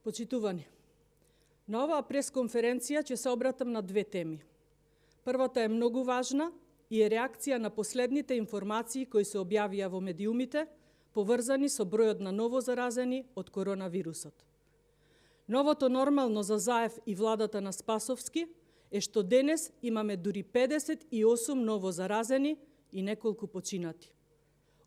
Почитувани, на оваа пресконференција ќе се обратам на две теми. Првата е многу важна и е реакција на последните информации кои се објавија во медиумите, поврзани со бројот на ново заразени од коронавирусот. Новото нормално за Заев и владата на Спасовски е што денес имаме дури 58 ново заразени и неколку починати.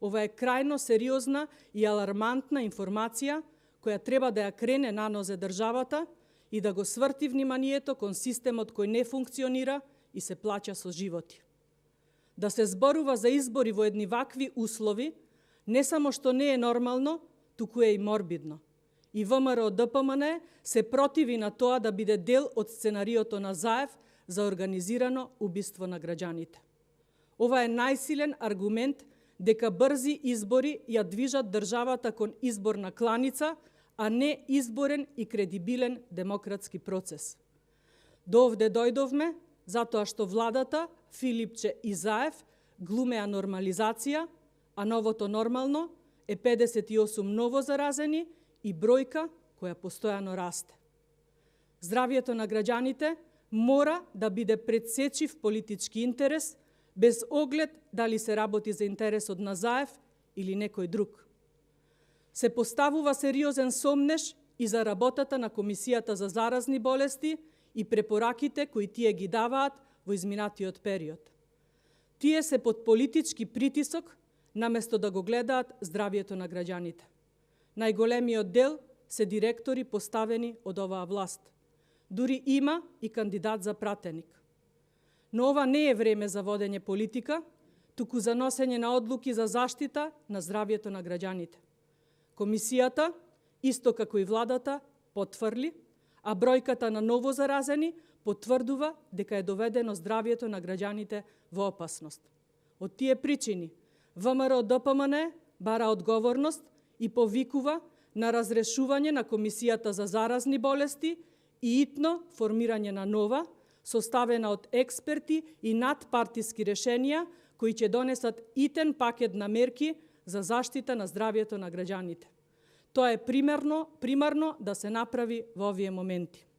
Ова е крајно сериозна и алармантна информација која треба да ја крене на нозе државата и да го сврти вниманието кон системот кој не функционира и се плаќа со животи. Да се зборува за избори во едни вакви услови не само што не е нормално, туку е и морбидно. И ВМРО ДПМН се противи на тоа да биде дел од сценариото на Заев за организирано убиство на граѓаните. Ова е најсилен аргумент дека брзи избори ја движат државата кон изборна кланица, а не изборен и кредибилен демократски процес. До овде дојдовме затоа што владата, Филипче и Заев глумеа нормализација, а новото нормално е 58 ново заразени и бројка која постојано расте. Здравието на граѓаните мора да биде предсечив политички интерес, без оглед дали се работи за интересот на Заев или некој друг. Се поставува сериозен сомнеш и за работата на Комисијата за заразни болести и препораките кои тие ги даваат во изминатиот период. Тие се под политички притисок, наместо да го гледаат здравието на граѓаните. Најголемиот дел се директори поставени од оваа власт. Дури има и кандидат за пратеник. Но ова не е време за водење политика, туку за носење на одлуки за заштита на здравието на граѓаните. Комисијата, исто како и владата, потврли, а бројката на ново заразени потврдува дека е доведено здравието на граѓаните во опасност. Од тие причини, ВМРО ДПМН бара одговорност и повикува на разрешување на Комисијата за заразни болести и итно формирање на нова, составена од експерти и надпартиски решенија кои ќе донесат итен пакет на мерки за заштита на здравието на граѓаните. Тоа е примерно да се направи во овие моменти.